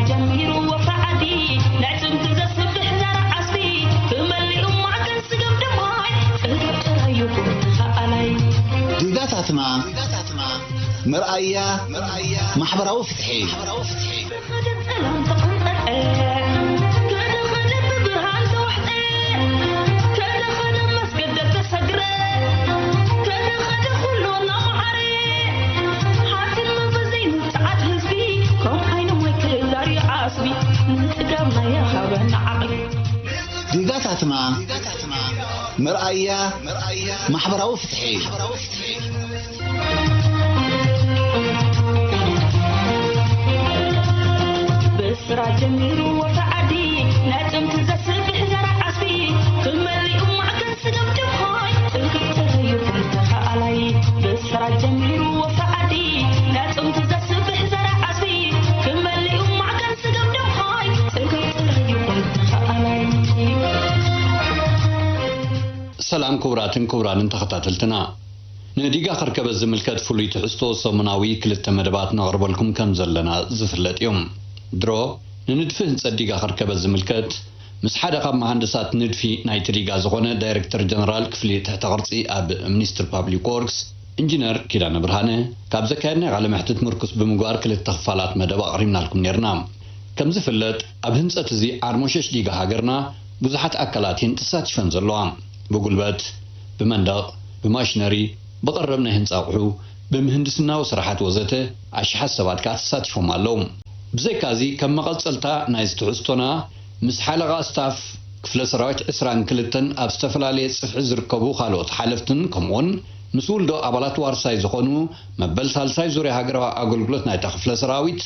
ጀሚሩ ወፍሪ ዓዲ፣ ንዕጽምቲ ዘስብሕ ዘርእ ዓስቢ፣ ብመሊኡ ማዕከን ስገም ደማይ፣ ጽገብ ጥራይ ይኹን ተኸኣላይ። ዲጋታትና መርኣያ ማሕበራዊ ፍትሒ። ከደ ጸላም ተቐንጠጠ፣ ከደ ከደ ብብርሃን ተዋሕጠ፣ ከደ ከደ መስገደ ተሰግረ፣ ከደ ከደ ኩሉ እናመዓረ፣ ሓትን መንፈስ ዘይንጽዓት ህዝቢ፣ ከም ዓይኑ ማይ ክልል ዛሪ ዓስቢ፣ ንጽጋብና የሃበና ዓቕሊ። ዲጋታትና መርኣያ ማሕበራዊ ፍትሒ። ብስራ ጀሚሩ ወፍሪ ዓዲ፣ ንዕጽምቲ ዘስብሕ ዘርእ ዓስቢ፣ ክመሊኡ ማዕከን ስገም ደምሃይ፣ ጽግብ ጥራይ ይኹን ተኸኣላይ። ብስራ ጀሚሩ ወፍሪ ዓዲ፣ ንዕጽምቲ ዘስብሕ ዘርእ ዓስቢ፣ ክመሊኡ ማዕከን ስገም ደምሃይ፣ ጽግብ ጥራይ ይኹን ተኸኣላይ። ሰላም ክቡራትን ክቡራንን ተኸታተልትና፣ ንዲጋ ከርከበት ዝምልከት ፍሉይ ትሕዝቶ ሰሙናዊ ክልተ መደባት ነቕርበልኩም ከም ዘለና ዝፍለጥ እዩ። ድሮ ንንድፊ ህንጸት ዲጋ ከርከበት ዝምልከት ምስ ሓደ ካብ መሃንድሳት ንድፊ ናይቲ ዲጋ ዝኾነ ዳይሬክተር ጀነራል ክፍሊ ትሕተ ቅርጺ ኣብ ሚኒስትሪ ፓብሊክ ወርክስ ኢንጂነር ኪዳነ ብርሃነ ካብ ዘካየድናዮ ቃለ መሕትት ምርኩስ ብምግባር ክልተ ክፋላት መደብ ኣቕሪብናልኩም ነይርና። ከም ዝፍለጥ ኣብ ህንጸት እዚ ዓርሞሸሽ ዲጋ ሃገርና ብዙሓት ኣካላት እየን ተሳቲፈን ዘለዋ። ብጉልበት፣ ብመንደቕ፣ ብማሽነሪ፣ ብቐረብ ናይ ህንጻ ኣቑሑ፣ ብምህንድስናዊ ስራሓት ወዘተ ኣሽሓት ሰባት ከኣ ተሳቲፎም ኣለዉ። ብዘይካዚ ከም መቐጸልታ ናይዚ ትሕዝቶና ምስ ሓለቓ ስታፍ ክፍለ ሰራዊት ዕስራን ክልተን ኣብ ዝተፈላለየ ጽፍሒ ዝርከቡ ካልኦት ሓለፍትን ከምኡውን ምስ ውልዶ ኣባላት ዋርሳይ ዝኾኑ መበል ሳልሳይ ዙርያ ሃገራዊ ኣገልግሎት ናይታ ክፍለ ሰራዊት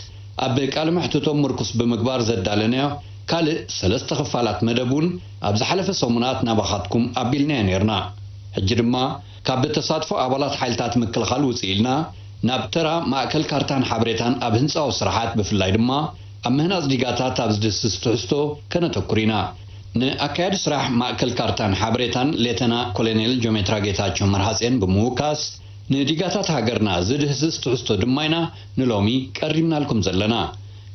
ኣብ ቃለ መሕትቶም ምርኩስ ብምግባር ዘዳለናዮ ካልእ ሰለስተ ክፋላት መደብ እውን ኣብ ዝሓለፈ ሰሙናት ናባኻትኩም ኣቢልናዮ ነይርና። ሕጂ ድማ ካብ ተሳትፎ ኣባላት ሓይልታት ምክልኻል ውፅእ ኢልና ናብ ተራ ማእከል ካርታን ሓበሬታን ኣብ ህንፃዊ ስራሓት ብፍላይ ድማ ኣብ ምህናፅ ዲጋታት ኣብ ዝድህስስ ትሕዝቶ ከነተኩር ኢና። ንኣካያዲ ስራሕ ማእከል ካርታን ሓበሬታን ሌተና ኮሎኔል ጆሜትራ ጌታቸው መርሃፅኤን ብምውካስ ንዲጋታት ሃገርና ዝድህስስ ትሕዝቶ ድማ ኢና ንሎሚ ቀሪብናልኩም ዘለና።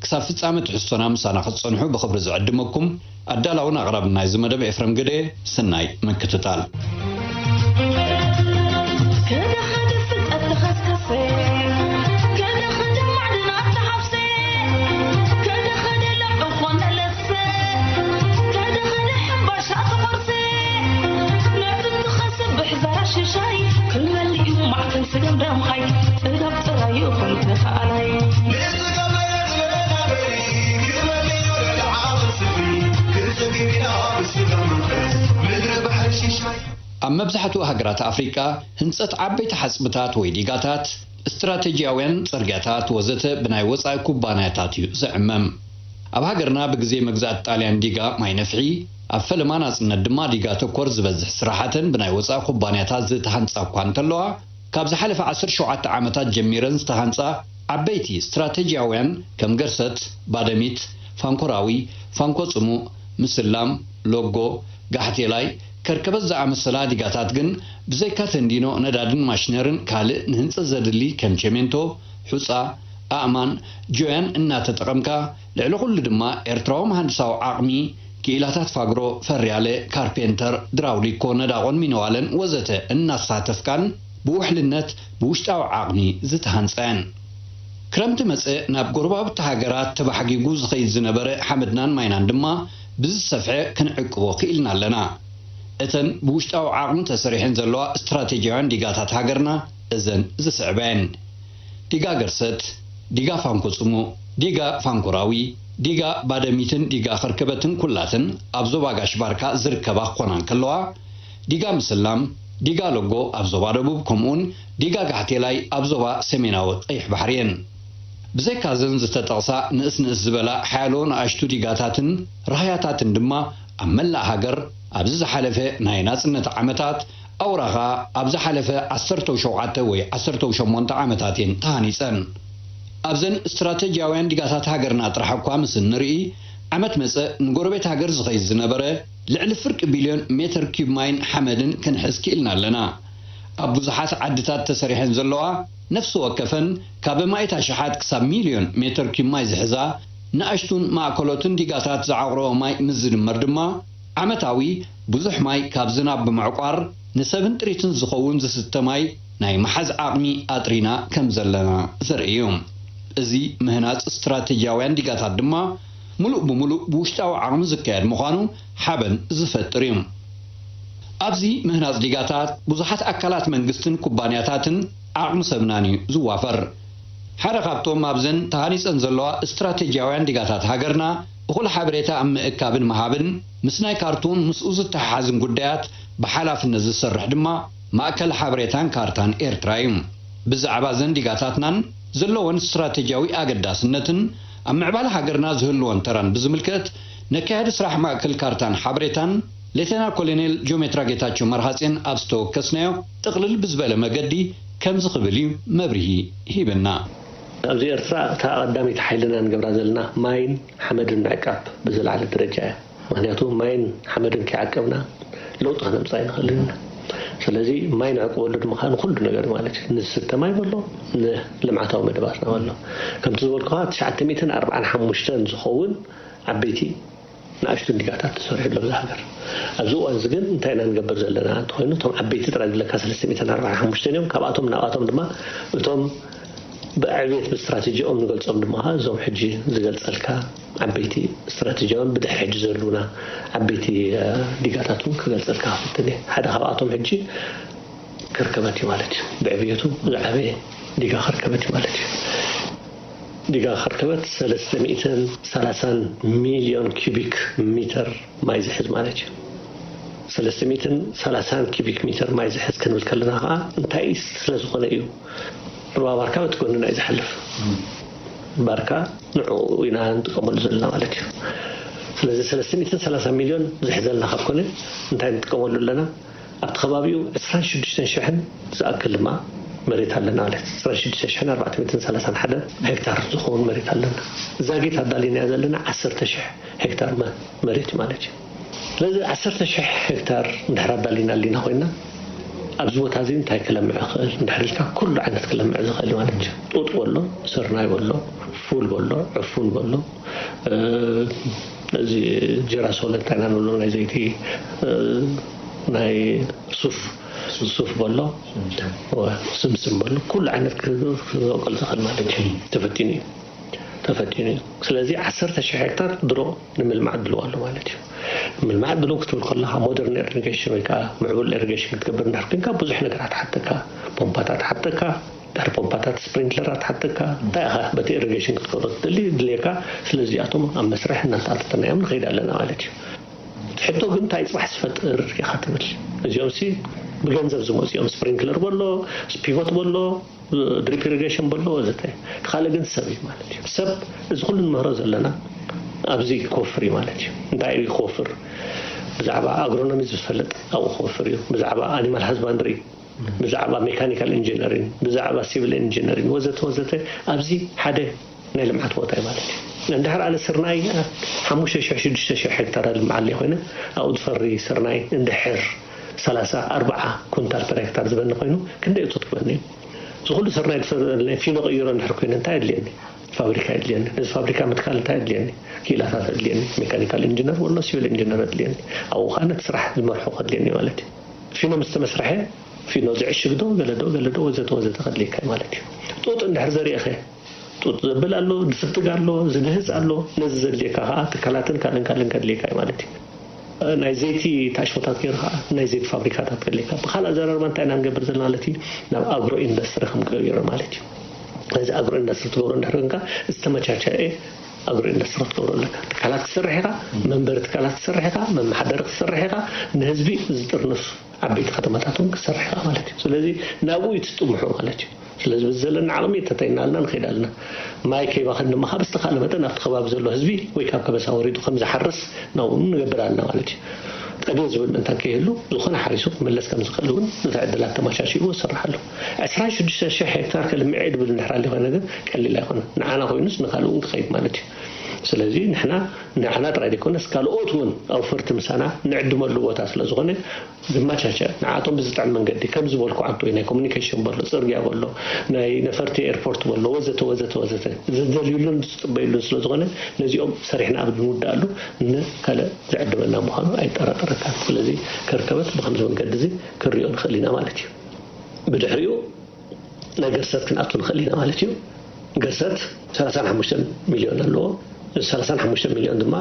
ክሳብ ፍጻመ ትሕዝቶና ምሳና ክትጸንሑ ብኽብሪ ዝዕድመኩም ኣዳላውን ኣቕራብን ናይዚ መደብ ኤፍረም ግደ። ሰናይ ምክትታል። ከደ ከደ ፍልጠት ተኸስከሰ፣ ከደ ከደ ማዕድናት ተሓፍሰ፣ ከደ ከደ ለዑ ኾነ ለሰ፣ ከደ ከደ ሕምባሻ ተቖርሰ፣ ነቲ ትኸስብ ብሕዘራ ሽሻይ፣ ክመልእ እዩ ማዕከን ስገም ደምኻይ፣ ጥጋብ ጥራይ ይኹን ተኸኣላይ። ኣብ መብዛሕትኡ ሃገራት ኣፍሪቃ፣ ህንጸት ዓበይቲ ሓጽብታት ወይ ዲጋታት፣ ስትራተጂያውያን ጽርግያታት ወዘተ ብናይ ወጻኢ ኩባንያታት እዩ ዝዕመም። ኣብ ሃገርና ብግዜ መግዛእቲ ጣልያን ዲጋ ማይ ነፍሒ፣ ኣብ ፈለማ ናጽነት ድማ ዲጋ ተኮር ዝበዝሕ ስራሓተን ብናይ ወጻኢ ኩባንያታት ዝተሃንጻ እኳ እንተለዋ፣ ካብ ዝሓለፈ ዓሰርተ ሸውዓተ ዓመታት ጀሚረን ዝተሃንጻ ዓበይቲ ስትራተጂያውያን ከም ገርሰት፣ ባደሚት፣ ፋንኮራዊ፣ ፋንኮ ጽሙእ፣ ምስላም፣ ሎጎ፣ ጋሕቴላይ፣ ከርከበት ዝኣመሰላ ዲጋታት ግን ብዘይካ ተንዲኖ ነዳድን ማሽነርን ካልእ ንህንጸት ዘድሊ ከም ቸሜንቶ፣ ሑጻ፣ ኣእማን፣ ጆያን እናተጠቐምካ፣ ልዕሊ ኩሉ ድማ ኤርትራዊ መሃንድሳዊ ዓቕሚ፣ ክኢላታት ፋግሮ፣ ፈርያለ፣ ካርፔንተር፣ ድራውሊኮ፣ ነዳቖን ሚነዋለን ወዘተ እናሳተፍካን ብውሕልነት ብውሽጣዊ ዓቕሚ ዝተሃንጸ እየን። ክረምቲ መጸ ናብ ጎረባብቲ ሃገራት ተባሕጊጉ ዝኸይድ ዝነበረ ሓመድናን ማይናን ድማ ብዝሰፍሐ ክንዕቅቦ ክኢልና ኣለና። እተን ብውሽጣዊ ዓቕሚ ተሰሪሐን ዘለዋ ስትራቴጂያውያን ዲጋታት ሃገርና እዘን ዝስዕባ እየን። ዲጋ ገርሰት፣ ዲጋ ፋንኮ ጽሙእ፣ ዲጋ ፋንኮራዊ፣ ዲጋ ባደሚትን ዲጋ ከርከበትን ኩላተን ኣብ ዞባ ጋሽ ባርካ ዝርከባ ክኾና እንከለዋ፣ ዲጋ ምስላም፣ ዲጋ ሎጎ ኣብ ዞባ ደቡብ ከምኡውን ዲጋ ጋሕቴላይ ኣብ ዞባ ሰሜናዊ ቀይሕ ባሕሪ እየን። ብዘይካዘን ዝተጠቕሳ ንእስ ንእስ ዝበላ ሓያሎ ንኣሽቱ ዲጋታትን ራህያታትን ድማ ኣብ መላእ ሃገር ኣብዚ ዝሓለፈ ናይ ናጽነት ዓመታት ኣውራ ኸኣ ኣብ ዝሓለፈ ዓሰርተው ሸውዓተ ወይ ዓሰርተው ሸሞንተ ዓመታት እየን ተሃኒጸን። ኣብዘን ስትራተጂያውያን ዲጋታት ሃገርና ጥራሕ እኳ ምስ እንርኢ፣ ዓመት መጸ ንጎረቤት ሃገር ዝኸይድ ዝነበረ ልዕሊ ፍርቂ ቢልዮን ሜተር ኪዩብ ማይን ሓመድን ክንሕዝ ክኢልና ኣለና። ኣብ ብዙሓት ዓድታት ተሰሪሐን ዘለዋ ነፍሲ ወከፈን ካብ ኣማኢት ኣሽሓት ክሳብ ሚልዮን ሜተር ኪዩብ ማይ ዝሕዛ ንኣሽቱን ማእከሎትን ዲጋታት ዝዓቑርኦ ማይ ምስ ዝድመር ድማ፣ ዓመታዊ ብዙሕ ማይ ካብ ዝናብ ብምዕቋር፣ ንሰብን ጥሪትን ዝኸውን ዝስተ ማይ ናይ ምሓዝ ዓቕሚ ኣጥሪና ከም ዘለና ዘርኢ እዩ። እዚ ምህናጽ ስትራተጂያውያን ዲጋታት ድማ፣ ምሉእ ብምሉእ ብውሽጣዊ ዓቕሚ ዝካየድ ምዃኑ ሓበን ዝፈጥር እዩ። ኣብዚ ምህናጽ ዲጋታት ብዙሓት ኣካላት መንግስትን ኩባንያታትን ዓቕሚ ሰብናን እዩ ዝዋፈር። ሓደ ካብቶም ኣብዘን ተሃኒጸን ዘለዋ ስትራቴጂያውያን ዲጋታት ሃገርና፣ እኹል ሓበሬታ ኣብ ምእካብን ምሃብን፣ ምስ ናይ ካርቱን ምስኡ ዝተሓሓዝን ጉዳያት ብሓላፍነት ዝሰርሕ ድማ ማእከል ሓበሬታን ካርታን ኤርትራ እዩ። ብዛዕባ እዘን ዲጋታትናን ዘለወን ስትራቴጂያዊ ኣገዳስነትን ኣብ ምዕባለ ሃገርና ዝህልወን ተራን ብዝምልከት፣ ነካያዲ ስራሕ ማእከል ካርታን ሓበሬታን ሌተና ኮሎኔል ጆሜትራ ጌታቸው መርሃጼን ኣብ ዝተወከስናዮ፣ ጥቕልል ብዝበለ መገዲ ከምዚ ክብል እዩ መብርሂ ሂብና። ኣብዚ ኤርትራ እታ ቀዳመይቲ ሓይልና ንገብራ ዘለና ማይን ሓመድን ምዕቃብ ብዝለዓለ ደረጃ እያ። ምኽንያቱ ማይን ሓመድን ከይዓቀብና ለውጢ ከነምጽእ ኣይንኽእልን ኢና። ስለዚ ማይ ንዕቅበሉ ድማ ከዓ ንኹሉ ነገር ማለት እዩ። ንዝስተ ማይ በሎ፣ ንልምዓታዊ መደባትና በሎ። ከምቲ ዝበልኩኻ ትሽዓተ ሚእትን ኣርባዓን ሓሙሽተን ዝኸውን ዓበይቲ ንኣሽቱ ዲጋታት ተሰሪሑ ኣሎ ኣብዚ ሃገር። ኣብዚ እዋን እዚ ግን እንታይ ኢና ንገብር ዘለና እንተኾይኑ፣ እቶም ዓበይቲ ጥራይ ዝብለካ ሰለስተ ሚእትን ኣርባዓን ሓሙሽተን እዮም። ካብኣቶም ናብኣቶም ድማ እቶም ብዕብየት ብስትራቴጂኦም ንገልጾም ድማ እዞም ሕጂ ዝገልጸልካ ዓበይቲ ስትራቴጂያውን ብድሕሪ ሕጂ ዘሉና ዓበይቲ፣ እ፣ ዲጋታት እውን ክገልጸልካ ክፍትን እየ። ሓደ ካብኣቶም ሕጂ ከርከበት እዩ ማለት እዩ። ብዕብየቱ ዝዓበየ ዲጋ ከርከበት እዩ ማለት እዩ። ዲጋ ከርከበት ሰለስተ ሚእትን ሰላሳን ሚልዮን ኪቢክ ሜተር ማይ ዝሕዝ ማለት እዩ። ሰለስተ ሚእትን ሰላሳን ኪቢክ ሜተር ማይ ዝሕዝ ክንብል ከለና ከዓ እንታይ ስለ ዝኾነ እዩ? ሩባ ባርካ በቲ ጎንና እዩ ዝሓልፍ። ባርካ ንዕኡ ኢና ንጥቀመሉ ዘለና ማለት እዩ። ስለዚ ሰለስተ ሚእትን ሰላሳን ሚልዮን ዝሕዘልና ካብ ኮነ እንታይ ንጥቀመሉ ኣለና? ኣብቲ ከባቢኡ ዕስራን ሽዱሽተን ሽሕን ዝኣክል ድማ መሬት ኣለና ማለት እዩ። ዕስራን ሽዱሽተን ሽሕን ኣርባዕተ ሚእትን ሰላሳን ሓደን ሄክታር ዝኸውን መሬት ኣለና። ዛጊት ኣዳሊናያ ዘለና ዓሰርተ ሽሕ ሄክታር መ-፣ መሬት ማለት እዩ። ስለዚ ዓሰርተ ሽሕ ሄክታር እንድሕር ኣዳሊና ኣሊና ኮይና፣ ኣብዚ ቦታ እዚ እንታይ ክለምዕ ይኽእል እንድሕር ኢልካ፣ ኩሉ ዓይነት ክለምዕ ዝኽእል እዩ ማለት እዩ። ጡጥ በሎ፣ ስርናይ በሎ፣ ፉል በሎ፣ ዕፉን በሎ፣ እ፣ እዚ ጀራሶለ እንታይ ኢና ንብሎ ናይ ዘይቲ፣ እ፣ ናይ ሱፍ፣ ሱፍ በሎ፣ ስምስም በሎ፣ ኩሉ ዓይነት ክበቁል ዝኽእል ማለት እዩ። ተፈቲኑ እዩ። ተፈቲኑ እዩ። ስለዚ ዓሰርተ ሽሕ ሄክታር ድሮ ንምልማዕ ድልው ኣሎ ማለት እዩ። ምልማዕ ድልው ክትብል ከለኻ ሞደርን ኢሪጌሽን ወይ ከዓ ምዕቡል ኢሪጌሽን ክትገብር እንድሕር ኮይንካ ብዙሕ ነገራት ሓተካ፣ ፖምፓታት ሓተካ፣ ድሕሪ ፖምፓታት ስፕሪንክለራት ሓተካ፣ እንታይ ኢኻ በቲ ኢሪጌሽን ክትገብሮ ትደሊ ድልየካ። ስለዚኣቶም ኣብ መስርሕ እናተኣታተናዮም ንኸይድ ኣለና ማለት እዩ። ሕቶ ግን እንታይ ጽባሕ ዝፈጥር ኢኻ ትብል? እዚኦም ሲ ብገንዘብ ዝመጹ እዮም። ስፕሪንክለር በሎ፣ ፒቮት በሎ፣ ድሪፕ ኢሪጌሽን በሎ ወዘተ። እቲ ካልእ ግን ሰብ እዩ ማለት እዩ። ሰብ እዚ ኩሉ ንምህሮ ዘለና ኣብዚ ክወፍር እዩ ማለት እዩ። እንታይ እዩ ክወፍር? ብዛዕባ ኣግሮኖሚ ዝፈልጥ ኣብኡ ክወፍር እዩ። ብዛዕባ ኣኒማል ሃዝባንድሪ፣ ብዛዕባ ሜካኒካል ኢንጂነሪንግ፣ ብዛዕባ ሲቪል ኢንጂነሪንግ ወዘተ ወዘተ ኣብዚ ሓደ ናይ ልምዓት ቦታ እዩ ማለት እዩ። እንድሕር ኣነ ስርናይ ሓሙሽተ ሽሕ ሽዱሽተ ሽሕ ሄክታር ኣልምዓለይ ኮይነ ኣብኡ ዝፈሪ ስርናይ እንድሕር ሰላሳ ኣርባዓ ኩንታል ፐር ሄክታር ዝበኒ ኮይኑ ክንደይ እቶት ክበኒ እዩ? እዚ ኩሉ ስርናይ ዝፈሪ ፊኖ ቅይሮ እንድሕር ኮይነ እንታይ ኣድልየኒ? ፋብሪካ የድልየኒ። ነዚ ፋብሪካ ምትካል እንታይ ኣድልየኒ? ክኢላታት ኣድልየኒ። ሜካኒካል ኢንጂነር ወሎ ሲቪል ኢንጂነር ኣድልየኒ። ኣብኡ ከዓ ነቲ ስራሕ ዝመርሖ ከድልየኒ ማለት እዩ። ፊኖ ምስ ተመስርሐ ፊኖ ዝዕሽግ ዶ ገለ ዶ ገለ ዶ ወዘተ ወዘተ ከድልየካ እዩ ማለት እዩ። ጡጥ እንድሕር ዘሪእኸ ጡጥ ዘብል ኣሎ፣ ዝፍትግ ኣሎ፣ ዝልህጽ ኣሎ። ነዚ ዘድልየካ ከዓ ትካላትን ካልእን ካልእን ከድልየካ እዩ ማለት እዩ። ናይ ዘይቲ ታሽሞታት ገይሩ ከዓ ናይ ዘይቲ ፋብሪካታት ከድልየካ። ብኻልእ ኣዘራርባ እንታይ ኢና ንገብር ዘለና ማለት እዩ? ናብ ኣግሮ ኢንዱስትሪ ከም ቀይሮ ማለት እዩ። ነዚ ኣግሮ ኢንዱስትሪ ትገብሮ እንድሕር ኮይንካ ዝተመቻቸአ ኣግሮ ኢንዱስትሪ ክትገብሮ ኣለካ። ትካላት ክትሰርሕ ኢኻ፣ መንበሪ ትካላት ክትሰርሕ ኢኻ፣ መመሓደሪ ክትሰርሕ ኢኻ፣ ንህዝቢ ዝጥርንፍ ዓበይቲ ከተማታት እውን ክትሰርሕ ኢኻ ማለት እዩ። ስለዚ ናብኡ እዩ ትጥምሑ ማለት እዩ። ስለዚ በዚ ዘለና ዓቕሚ ተተይናልና ንኸይድ ኣለና። ማይ ከይባኽን ድማ ካብ ዝተኻእለ መጠን ኣብቲ ከባቢ ዘሎ ህዝቢ ወይ ካብ ከበሳ ወሪዱ ከም ዝሓርስ ናብኡ ንገብር ኣለና ማለት እዩ። ጠግን ዝብል ምእንታን ከይህሉ ዝኾነ ሓሪሱ ክምለስ ከም ዝኽእል እውን ነቲ ዕድላት ተመቻችኡ ይሰርሕ ኣሎ። ዕስራን ሽዱሽተ ሽሕ ሄክታር ከልምዕ እየ ድብል እንድሕር ኣሊ ኮይነ ግን ቀሊል ኣይኮነን። ንዓና ኮይኑስ ንኻልእ እውን ክኸይድ ማለት እዩ። ስለዚ ንሕና ንዓና ጥራይ ዘይኮነስ ካልኦት እውን ኣውፈርቲ ምሳና ንዕድመሉ ቦታ ስለ ዝኾነ ዝመቻቸ ንዓቶም ብዝጥዕም መንገዲ ከም ዝበልኩ ዓንቶ ናይ ኮሚኒኬሽን በሎ ጽርግያ በሎ ናይ ነፈርቲ ኤርፖርት በሎ ወዘተ ወዘተ ወዘተ ዝደልዩሉን ዝጽበዩሉን ስለ ዝኾነ ነዚኦም ሰሪሕና ኣብ ንውዳኣሉ ንካልእ ዝዕድመና ምዃኑ ኣይጠራጠረካን። ስለዚ ከርከበት ብከምዚ መንገዲ እዚ ክንሪኦ ንኽእል ኢና ማለት እዩ። ብድሕሪኡ ናይ ገርሰት ክንኣቱ ንኽእል ኢና ማለት እዩ። ገርሰት ሰላሳን ሓሙሽተን ሚልዮን ኣለዎ። እዚ ሰላሳን ሓሙሽተን ሚልዮን ድማ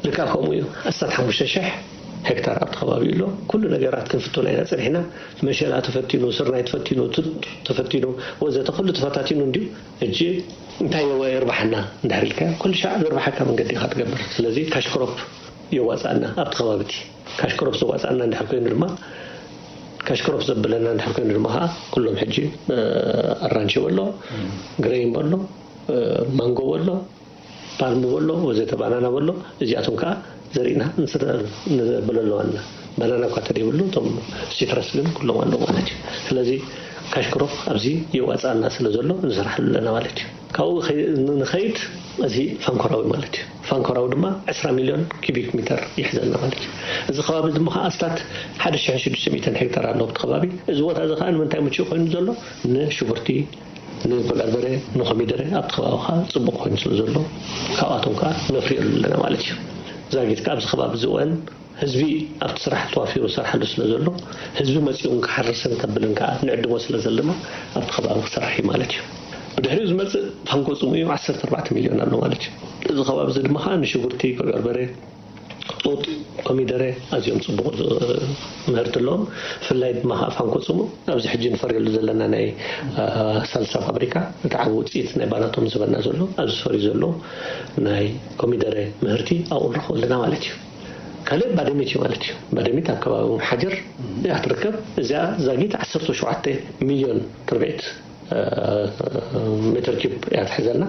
ልካ ከምኡ እዩ። ኣስታት ሓሙሽተ ሽሕ ሄክታር ኣብቲ ከባቢ ኣሎ። ኩሉ ነገራት ክንፍትኖ ኢና ጸኒሕና። መሸላ ተፈቲኑ፣ ስርናይ ተፈቲኑ፣ ቱጥ ተፈቲኑ፣ ወዘተ ኩሉ ተፈታቲኑ እንድዩ። ሕጂ እንታይ የርባሓና እንድሕር ኢልካ ኩሉ ሻዕ ዘርባሓካ መንገዲ ኢኻ ትገብር። ስለዚ ካሽ ክሮፕ የዋጻና ኣብቲ ከባቢ እቲ ካሽ ክሮፕ ዘዋጻና እንድሕር ኮይኑ ድማ ካሽ ክሮፕ ዘብለና እንድሕር ኮይኑ ድማ ከዓ ኩሎም ሕጂ ኣራንሺ በሎ፣ ግሬይን በሎ፣ ማንጎ በሎ፣ ፓልም በሎ ወዘተ ባናና በሎ እዚኣቶም ከዓ ዘሪእና ንስረ ንዘብለሉ ኣለና። ባናና እኳ ተደይብሉ እቶም ሲትረስ ግን ኩሎም ኣለዉ ማለት እዩ። ስለዚ ካሽ ክሮፕ ኣብዚ የዋፅኣና ስለ ዘሎ ንስራሕሉ ኣለና ማለት እዩ። ካብኡ ንኸይድ እዚ ፋንኮራዊ ማለት እዩ። ፋንኮራዊ ድማ ዕስራ ሚልዮን ኪቢክ ሚተር ይሕዘልና ማለት እዩ። እዚ ከባቢ ድማ ከዓ ኣስታት ሓደ ሽሕን ሽዱሽተ ሚእትን ሄክታር ኣለዎ ኣብቲ ከባቢ። እዚ ቦታ እዚ ከዓ ንምንታይ ምቹእ ኮይኑ ዘሎ ንሽጉርቲ ንበርበረ ንኮሚደረ ኣብቲ ከባቢ ከዓ ፅቡቅ ኮይኑ ስለ ዘሎ ካብኣቶም ከዓ ነፍሪየሉ ኣለና ማለት እዩ። ዛጊት ከዓ ኣብዚ ከባቢ ዝወን ህዝቢ ኣብቲ ስራሕ ተዋፊሩ ዝሰርሓሉ ስለ ዘሎ ህዝቢ መፂኡ ክሓርስን ከብልን ከዓ ንዕድሞ ስለ ዘለና ኣብቲ ከባቢ ክሰርሕ እዩ ማለት እዩ። ብድሕሪኡ ዝመፅእ ፋንኮ ፅሙ እዩ ዓሰርተ ኣርባዕተ ሚልዮን ኣሎ ማለት እዩ። እዚ ከባቢ እዚ ድማ ከዓ ንሽጉርቲ በርበረ ጡጥ ኮሚደረ ኣዝዮም ፅቡቅ ምህርቲ ኣለዎም። ብፍላይ ድማ ከዓ ፋንኮ ፅሙ ኣብዚ ሕጂ ንፈርየሉ ዘለና ናይ ሳልሳ ፋብሪካ እቲ ዓብ ውፅኢት ናይ ባናቶም ዝበና ዘሎ ኣብዚ ፈርዩ ዘሎ ናይ ኮሚደረ ምህርቲ ኣብኡ ንረኽበሉ ኣለና ማለት እዩ። ካልእ ባደሚት እዩ ማለት እዩ። ባደሚት ኣብ ከባቢ ሓጀር እያ ትርከብ። እዚኣ ዛጊት ዓሰርተ ሸውዓተ ሚልዮን ትርብዒት ሜትር ኪዩብ እያ ትሕዘልና።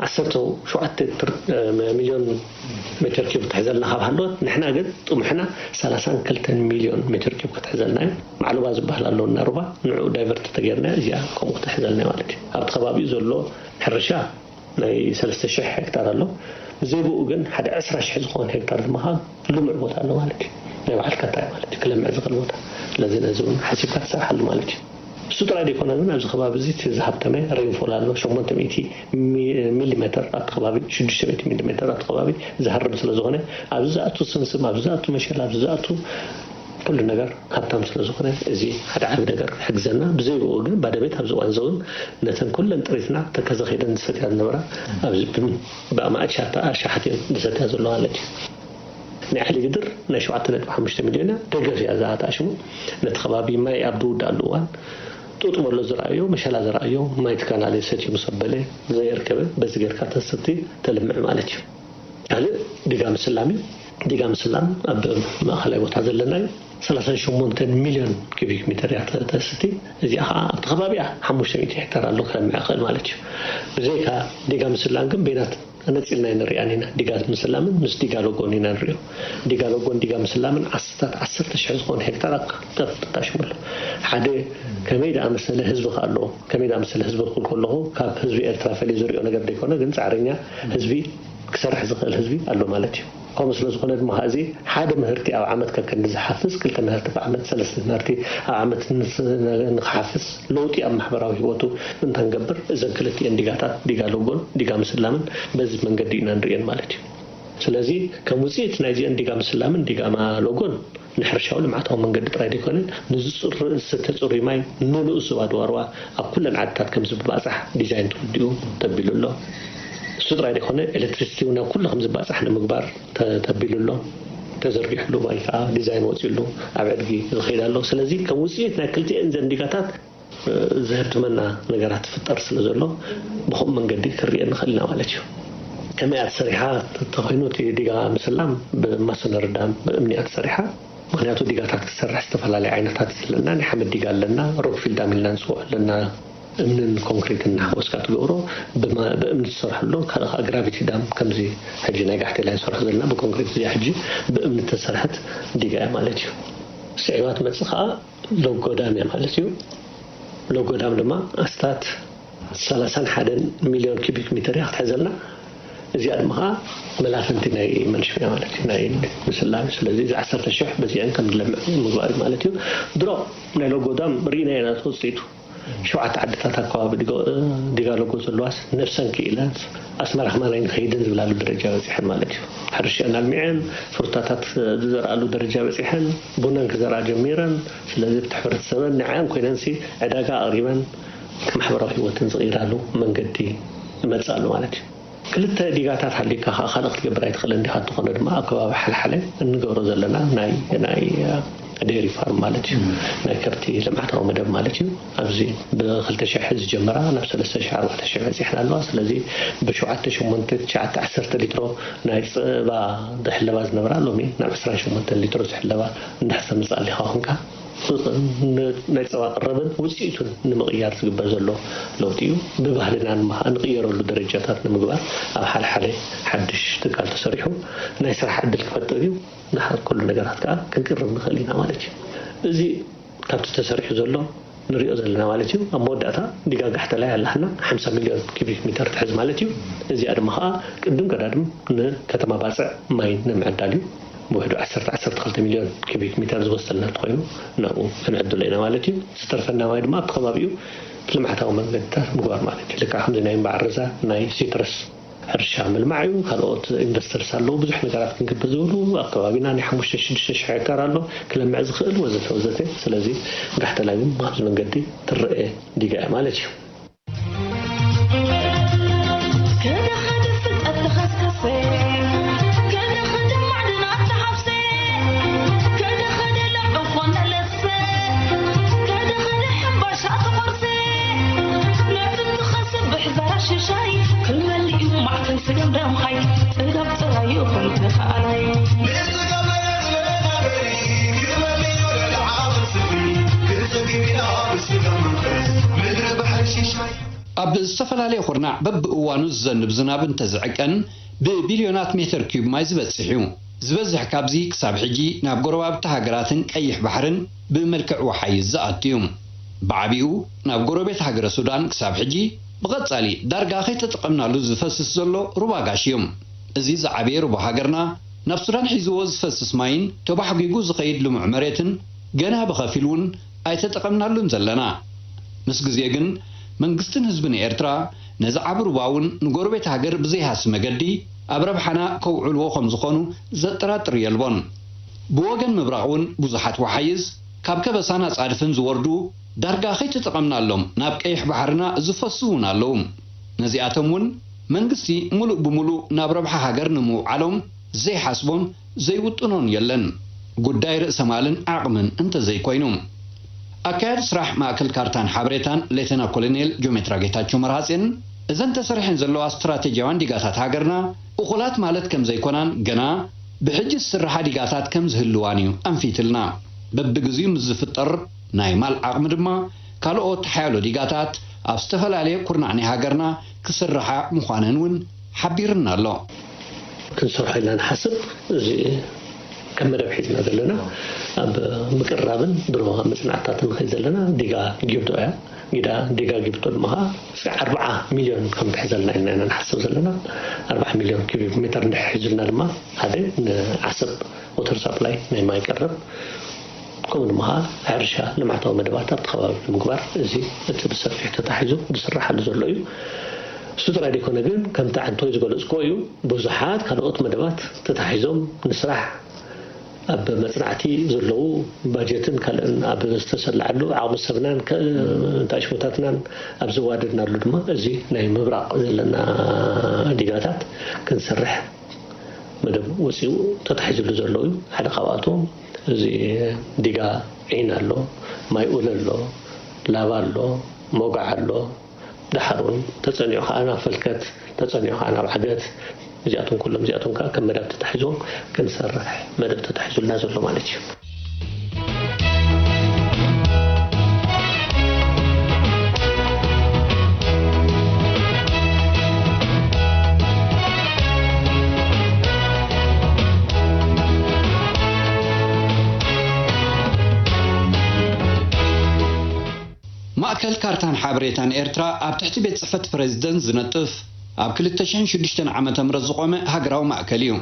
ዓሰርተ ሸውዓተ ሚልዮን ሜትር ኪዩብ ትሕዘልና ካብ ሃለወት ንሕና ግን ጥሙሕና ሰላሳን ክልተን ሚልዮን ሜትር ኪዩብ ክትሕዘልና እዩ። ማዕሉባ ዝበሃል ኣለዎ እና ሩባ ንዕኡ ዳይቨርት ተገይርና እዚኣ ከምኡ ክትሕዘልና ማለት እዩ። ኣብቲ ከባቢኡ ዘሎ ሕርሻ ናይ ሰለስተ ሽሕ ሄክታር ኣሎ። ብዘይ ብኡ ግን ሓደ ዕስራ ሽሕ ዝኾን ሄክታር ድማ ልሙዕ ቦታ ኣሎ ማለት እዩ። ናይ ባዕልካ እንታይ ማለት እዩ ክለምዕ ዝኽእል ቦታ። ስለዚ ነዚ እውን ሓሲብካ ትሰርሓሉ ማለት እዩ። እሱ ጥራይ ዘይኮነ ግን ኣብዚ ከባቢ እዚ ዝሃብተመ ሬንፎል ኣሎ ሸሞንተ ሚእቲ ሚሊሜተር ኣብቲ ከባቢ ሽዱሽተ ሚእቲ ሚሊሜተር ኣብቲ ከባቢ ዝሃርም ስለ ዝኾነ ኣብዚ ዝኣቱ ስምስም ኣብዚ ዝኣቱ መሸላ ኣብዚ ዝኣቱ ኩሉ ነገር ሃብታም ስለ ዝኾነ እዚ ሓደ ዓቢ ነገር ክሕግዘና ብዘይ ብኡ ግን ባደቤት ኣብዚ እዋን እዚ እውን ነተን ኩለን ጥሪትና ተከዘ ከይደን ዝሰትያ ዝነበራ ኣብዚ ብኣማእት ሻታ ኣሻሓት እየን ዝሰትያ ዘለዋ ማለት እዩ። ናይ ሓይሊ ግድር ናይ ሸውዓተ ነጥቢ ሓሙሽተ ሚልዮን እያ ደገፍ እያ ዝኣታ ሽሙ ነቲ ከባቢ ማይ ኣብ ዝውዳኣሉ እዋን ጡጥ በሎ ዝረኣዮ መሸላ ዝረኣዮ ማይ ትካናለ ሰትዩ ምስ ኣበለ ዘየርከበ በዚ ጌርካ ተሰቲ ተልምዕ ማለት እዩ። ካልእ ዲጋ ምስላም እዩ። ዲጋ ምስላም ኣብ ማእኸላይ ቦታ ዘለና እዩ። ሰላሳን ሸሞንተን ሚልዮን ኪቢክ ሜተር እያ ተስቲ። እዚኣ ከዓ ኣብቲ ከባቢኣ ሓሙሽተ ሚእቲ ሄክታር ኣሎ ክለምዕ ይኽእል ማለት እዩ። ብዘይካ ዲጋ ምስላም ግን ቤናት ነፂልና ኣይንሪኣን ኢና። ዲጋ ምስላምን ምስ ዲጋ ሎጎን ኢና ንሪኦ። ዲጋ ሎጎን ዲጋ ምስላምን ኣስታት ዓሰርተ ሽሕ ዝኾነ ሄክታር ኣብ ታሽሙ ኣሎ። ሓደ ከመይ ደኣ መሰለ ህዝቢ ከ ኣለዎ ከመይ ደኣ መሰለ ህዝቢ ክብል ከለኹ ካብ ህዝቢ ኤርትራ ፈልዩ ዝሪኦ ነገር ዘይኮነ ግን ፃዕረኛ ህዝቢ ክሰርሕ ዝኽእል ህዝቢ ኣሎ ማለት እዩ። ከምኡ ስለ ዝኾነ ድማ እዚ ሓደ ምህርቲ ኣብ ዓመት ከከንዲ ዝሓፍስ ክልተ ምህርቲ ብዓመት ሰለስተ ምህርቲ ኣብ ዓመት ንክሓፍስ ለውጢ ኣብ ማሕበራዊ ህይወቱ እንተንገብር እዘን ክልቲኤን ዲጋታት ዲጋ ሎጎን ዲጋ ምስላምን በዚ መንገዲ ኢና ንሪኤን ማለት እዩ። ስለዚ ከም ውፅኢት ናይዚአን ዲጋ ምስላምን ዲጋ ሎጎን ንሕርሻዊ ልምዓታዊ መንገዲ ጥራይ ዘይኮነ ንዝፅር ዝስተ ፅሩይ ማይ ንንኡስ ዞባ ድዋርዋ ኣብ ኩለን ዓድታት ከም ዝባፃሕ ዲዛይን ተወዲኡ ተቢሉ ኣሎ። እሱ ጥራይ ዘይኮነ ኤሌክትሪሲቲ እውን ኣብ ኩሉ ከም ዝባፃሕ ንምግባር ተቢሉ ኣሎ። ተዘርጊሕሉ ወይ ከዓ ዲዛይን ወፂሉ ኣብ ዕድጊ ዝኸይድ ኣሎ። ስለዚ ከም ውፅኢት ናይ ክልቲኤን ዘን ዲጋታት ዘህድመና ነገራት ትፍጠር ስለ ዘሎ ብኸምኡ መንገዲ ክንሪኦ ንኽእል ኢና ማለት እዩ። ከመይ እያ ተሰሪሓ ተኾይኑ እቲ ዲጋ ምስላም ብማሶነሪ ዳም ብእምኒ እያ ተሰሪሓ። ምክንያቱ ዲጋታት ክሰርሕ ዝተፈላለዩ ዓይነታት ኣለና። ናይ ሓመድ ዲጋ ኣለና፣ ሮክፊል ዳም ኢልና ንፅውዖ ኣለና፣ እምንን ኮንክሪትን እናሓወስካ ትገብሮ ብእምኒ ትሰርሑ ኣሎ። ካልእ ከዓ ግራቪቲ ዳም ከምዚ ሕጂ ናይ ጋሕቴላይ ንሰርሖ ዘለና ብኮንክሪት እዚኣ ሕጂ ብእምኒ ተሰርሐት ዲጋ እያ ማለት እዩ። ስዒባ ትመፅእ ከዓ ሎጎ ዳም እያ ማለት እዩ። ሎጎ ዳም ድማ ኣስታት ሰላሳን ሓደን ሚልዮን ኪቢክ ሜተር እያ ክትሕዘልና። እዚኣ ድማ ከዓ መላፍንቲ ናይ መንሽፍያ ማለት እዩ፣ ናይ ምስላም። ስለዚ እዚ ዓሰርተ ሽሕ በዚአን ከም ዝለምዕ ምግባር እዩ ማለት እዩ። ድሮ ናይ ሎጎ ዳም ርኢና ኢና፣ ናቱ ውፅኢቱ ሸውዓተ ዓድታት ኣከባቢ ዲጋ ሎጎ ዘለዋስ ነብሰን ክኢለን ኣስመራ ከማን ኣይንኸይድን ዝብላሉ ደረጃ በፂሐን ማለት እዩ። ሕርሻ እናልሚዐን ፍሩታታት ዝዘርኣሉ ደረጃ በፂሐን፣ ቡነን ክዘርኣ ጀሚረን። ስለዚ እቲ ሕብረተሰበን ንዓን ኮይነንሲ ዕዳጋ ኣቕሪበን ማሕበራዊ ህይወትን ዝቕይራሉ መንገዲ ይመፅእ ኣሎ ማለት እዩ። ክልተ ዲጋታት ሃልዩካ ከዓ ካልእ ክትገብር ኣይትኽእልን ዲኻ። እንተኾነ ድማ ኣብ ከባቢ ሓልሓለ እንገብሮ ዘለና ናይ ናይ ዴሪ ፋርም ማለት እዩ፣ ናይ ከብቲ ልምዓታዊ መደብ ማለት እዩ። ኣብዚ ብክልተ ሽሕ ዝጀመራ ናብ ሰለስተ ሽሕ ኣርባዕተ ሽሕ በፂሐን ኣለዋ። ስለዚ ብሸውዓተ ሸሞንተ ትሽዓተ ዓሰርተ ሊትሮ ናይ ፀባ ዝሕለባ ዝነበራ ሎሚ ናብ ዕስራን ሸሞንተን ሊትሮ ዝሕለባ እንዳስተምፅእ ኣሊኻ ኮንካ ናይ ፀባ ቀረብን ውፅኢቱን ንምቕያር ዝግበር ዘሎ ለውጢ እዩ። ብባህልና ድማ ንቕየረሉ ደረጃታት ንምግባር ኣብ ሓደ ሓደ ሓድሽ ትካል ተሰሪሑ ናይ ስራሕ ዕድል ክፈጥር እዩ። ንሓ ኩሉ ነገራት ከዓ ክንቅርብ ንኽእል ኢና ማለት እዩ። እዚ ካብቲ ተሰሪሑ ዘሎ ንሪኦ ዘለና ማለት እዩ። ኣብ መወዳእታ ዲጋ ጋሕተላይ ኣላህና ሓምሳ ሚልዮን ኪቢክ ሚተር ትሕዝ ማለት እዩ። እዚኣ ድማ ከዓ ቅድም ቀዳድም ንከተማ ባፅዕ ማይ ንምዕዳል እዩ። ብውሕዱ ዓሰርተ ዓሰርተ ክልተ ሚልዮን ኪቢክ ሚተር ዝወሰልና እንተኮይኑ ናብኡ ክንዕድሎ ኢና ማለት እዩ። ዝተርፈና ማይ ድማ ኣብቲ ከባቢኡ ልምዓታዊ መንገድታት ምግባር ማለት እዩ። ልክዕ ከምዚ ናይ እምበዓረዛ ናይ ሲትረስ ሕርሻ ምልማዕ እዩ። ካልኦት ኢንቨስተርስ ኣለዉ፣ ብዙሕ ነገራት ክንገብር ዝብሉ ኣብ ከባቢና ናይ ሓሙሽተ ሽዱሽተ ሽሕ ሄክታር ኣሎ ክለምዕ ዝኽእል ወዘተ ወዘተ። ስለዚ ጋሕተላይ እውን ኣብዚ መንገዲ ትረአ ዲጋ እያ ማለት እዩ። ኣብ ዝተፈላለየ ኩርናዕ በብእዋኑ ዝዘንብ ዝናብ እንተዝዕቀን ብቢልዮናት ሜተር ኪዩብ ማይ ዝበፅሕ እዩ። ዝበዝሕ ካብዚ ክሳብ ሕጂ ናብ ጎረባብቲ ሃገራትን ቀይሕ ባሕርን ብመልክዕ ወሓይዝ ዝኣቱ እዩ። ብዓቢኡ ናብ ጎረቤት ሃገረ ሱዳን ክሳብ ሕጂ ብቐጻሊ ዳርጋ ከይተጠቐምናሉ ዝፈስስ ዘሎ ሩባ ጋሽ እዩ። እዚ ዝዓበየ ሩባ ሃገርና ናብ ሱዳን ሒዝዎ ዝፈስስ ማይን ተባሕጒጉ ዝኸይድ ልሙዕ መሬትን ገና ብኸፊል እውን ኣይተጠቐምናሉን ዘለና። ምስ ግዜ ግን መንግስትን ህዝብን ኤርትራ ነዚ ዓቢ ሩባ እውን ንጎረቤት ሃገር ብዘይሃሲ መገዲ ኣብ ረብሓና ከውዕልዎ ከም ዝኾኑ ዘጠራጥር የልቦን። ብወገን ምብራቕ እውን ብዙሓት ወሓይዝ ካብ ከበሳን ኣጻድፍን ዝወርዱ ዳርጋ ከይተጠቐምናሎም ናብ ቀይሕ ባሕርና ዝፈሱ እውን ኣለዉ። ነዚኣቶም እውን መንግስቲ ሙሉእ ብሙሉእ ናብ ረብሓ ሃገር ንምውዓሎም ዘይሓስቦን ዘይውጥኖን የለን፣ ጉዳይ ርእሰ ማልን ዓቕምን እንተዘይኮይኑ። ኣካያዲ ስራሕ ማእከል ካርታን ሓበሬታን ሌተና ኮሎኔል ጆሜትራ ጌታቸው መርሃጼን እዘን ተሰሪሐን ዘለዋ ስትራቴጂያውያን ዲጋታት ሃገርና እኹላት ማለት ከም ዘይኮናን ገና ብሕጂ ዝስርሓ ዲጋታት ከም ዝህልዋን እዩ ኣንፊትልና። በብግዚኡ ምስ ዝፍጠር ናይ ማል ዓቕሚ ድማ ካልኦት ሓያሎ ዲጋታት ኣብ ዝተፈላለየ ኩርናዕ ናይ ሃገርና ክስርሓ ምዃነን እውን ሓቢርና ኣሎ። ክንሰርሖ ኢልና ንሓስብ። እዚ ከም መደብ ሒዝና ዘለና ኣብ ምቅራብን ድሮ ኣብ መጽናዕትታትን ንኸይድ ዘለና ዲጋ ጊብዶ እያ። ጊዳ ዲጋ ጊብዶ ድማ ከዓ እስከ ኣርብዓ ሚልዮን ከም ትሕዘልና ኢልና ኢና ንሓስብ ዘለና። ኣርብዓ ሚልዮን ኪቢክ ሜተር እንድሕር ሒዙልና ድማ ሓደ ንዓሰብ ወተር ሳፕላይ ናይ ማይ ቀረብ ከምኡ ድማ ከዓ ሕርሻ ልምዓታዊ መደባት ኣብቲ ከባቢ ንምግባር እዚ እቲ ብሰፊሕ ተታሒዙ ዝስራሓሉ ዘሎ እዩ። እሱ ጥራይ ዘይኮነ ግን ከምቲ ዓንቶይ ዝገለፅኮ እዩ ብዙሓት ካልኦት መደባት ተታሒዞም ንስራሕ ኣብ መፅናዕቲ ዘለዉ ባጀትን ካልእን ኣብ ዝተሰላዐሉ ዓቕሚ ሰብናን ታሽሙታትናን ኣብ ዘዋደድናሉ ድማ እዚ ናይ ምብራቕ ዘለና ዲጋታት ክንሰርሕ መደብ ወፂኡ ተታሒዝሉ ዘሎ እዩ። ሓደ ካብኣቶም እዚ ዲጋ ዒን ኣሎ፣ ማይ ኡለ ኣሎ፣ ላባ ኣሎ፣ ሞጋዕ ኣሎ። ደሓር እውን ተፀኒዑ ከዓ ናብ ፈልከት፣ ተፀኒዑ ከዓ ናብ ዓገት፣ እዚኣቶም ኩሎም እዚኣቶም ከዓ ከም መደብ ተታሒዞም ክንሰርሕ መደብ ተታሒዙልና ዘሎ ማለት እዩ። ማእከል ካርታን ሓበሬታን ኤርትራ ኣብ ትሕቲ ቤት ጽሕፈት ፕረዚደንት ዝነጥፍ ኣብ ክልተ ሽሕን ሽዱሽተን ዓመተ ምህረት ዝቖመ ሃገራዊ ማእከል እዩ።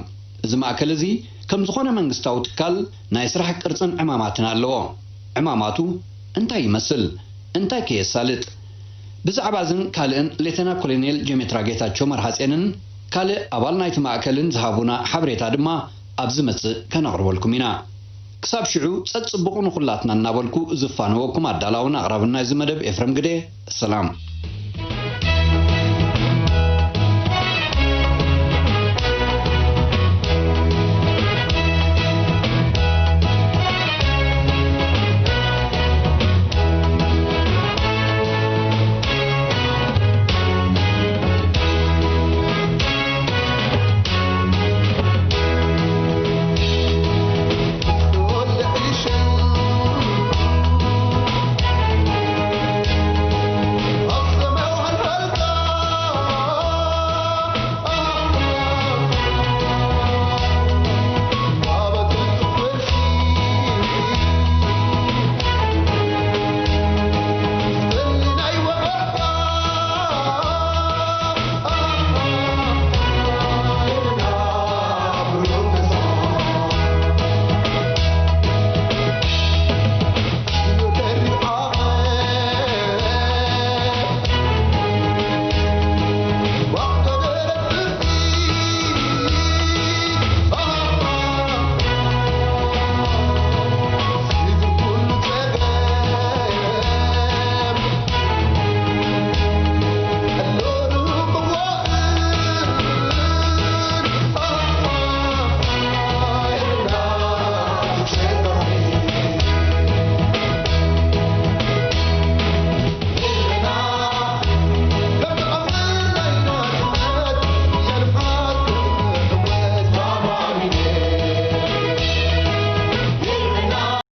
እዚ ማእከል እዚ ከም ዝኾነ መንግስታዊ ትካል ናይ ስራሕ ቅርጽን ዕማማትን ኣለዎ። ዕማማቱ እንታይ ይመስል? እንታይ ከ የሳልጥ? ብዛዕባ እዝን ካልእን ሌተና ኮሎኔል ጀሜትራ ጌታቸው መርሃጼንን ካልእ ኣባል ናይቲ ማእከልን ዝሃቡና ሓበሬታ ድማ ኣብ ዝመጽእ ከነቕርበልኩም ኢና። ክሳብ ሽዑ ጸጽብቑ ንኹላትና እናበልኩ ዝፋነወኩም ኣዳላውን ኣቕራብን ናይዚ መደብ ኤፍረም ግደ። ሰላም።